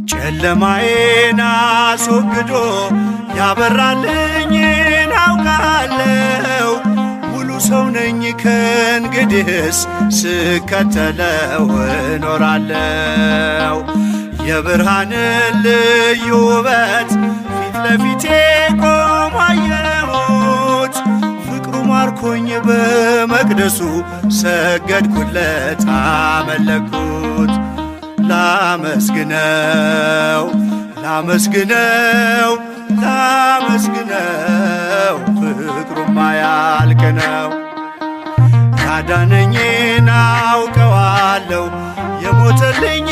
ጨለማዬን አስወግዶ ያበራልኝን አውቃለሁ። ሙሉ ሰው ነኝ ከእንግዲህስ ስከተለው እኖራለሁ። የብርሃንን ልዩ ውበት ፊት ለፊቴ ቆሞ አየሁት። ፍቅሩ ማርኮኝ በመቅደሱ ሰገድኩለት አመለኩት። ላመስግነው ላመስግነው ላመስግነው ፍቅሩማ ያልቅ ነው። ያዳነኝን አውቀዋለሁ የሞተልኝ